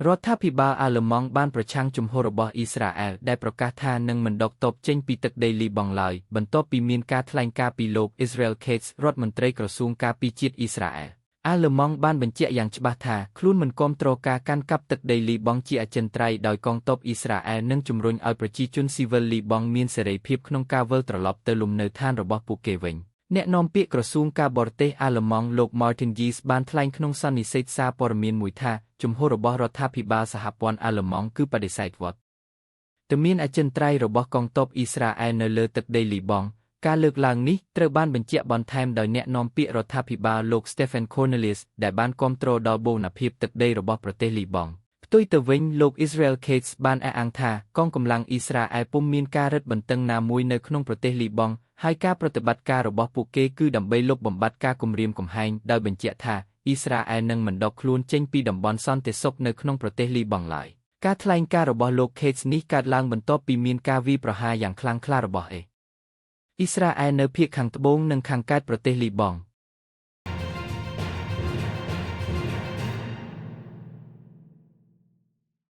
រដ្ឋាភិបាលអាល្លឺម៉ង់បានប្រឆាំងជំហររបស់អ៊ីស្រាអែលដែលប្រកាសថានឹងមិនដកទ័ពចេញពីទឹកដីលីបង់ឡើយបន្ទាប់ពីមានការថ្លែងការណ៍ពីលោក Israel Katz រដ្ឋមន្ត្រីក្រសួងការពារជាតិអ៊ីស្រាអែល។ អាល្លឺម៉ង់បានបញ្ជាក់យ៉ាងច្បាស់ថាខ្លួនមិនគាំទ្រការកាន់កាប់ទឹកដីលីបង់ជាអចិន្ត្រៃយ៍ដោយកងទ័ពអ៊ីស្រាអែលនិងជំរុញឲ្យប្រជាជនស៊ីវិលលីបង់មានសេរីភាពក្នុងការវិលត្រឡប់ទៅលំនៅឋានរបស់ពួកគេវិញ។ អ្នកនាំពាក្យក្រសួងការបរទេសអាល្លឺម៉ង់លោក Martin Gies បានថ្លែងក្នុងសន្និសីទសារព័ត៌មានមួយថាជំហររបស់រដ្ឋាភិបាលសហព័ន្ធអាល្លឺម៉ង់គឺបដិសេធវត្តមានអចិន្ត្រៃយ៍របស់កងទ័ពអ៊ីស្រាអែលនៅលើទឹកដីលីបង់។ ការលើកឡើងនេះត្រូវបានបញ្ជាក់បន្ថែមដោយអ្នកនាំពាក្យរដ្ឋាភិបាលលោក Stephen Cornelius ដែលបានគាំទ្រដល់បូរណភាពទឹកដីរបស់ប្រទេសលីបង់។ ផ្ទុយទៅវិញលោក Israel Katz បានអះអាងថាកងកម្លាំងអ៊ីស្រាអែលពុំមានការរឹតបន្តឹងណាមួយនៅក្នុងប្រទេសលីបង់ហើយការប្រតិបត្តិការរបស់ពួកគេគឺដើម្បីលុបបំបាត់ការគំរាមកំហែងដោយបញ្ជាក់ថាអ៊ីស្រាអែលនឹងមិនដកខ្លួនចេញពីតំបន់សន្តិសុខនៅក្នុងប្រទេសលីបង់ឡើយ។ ការថ្លែងការណ៍របស់លោក Katz នេះកើតឡើងបន្ទាប់ពីមានការវាយប្រហារយ៉ាងខ្លាំងក្លារបស់អ៊ីស្រាអែលនៅភាគខាងត្បូងនិងខាងកើតប្រទេសលីបង់។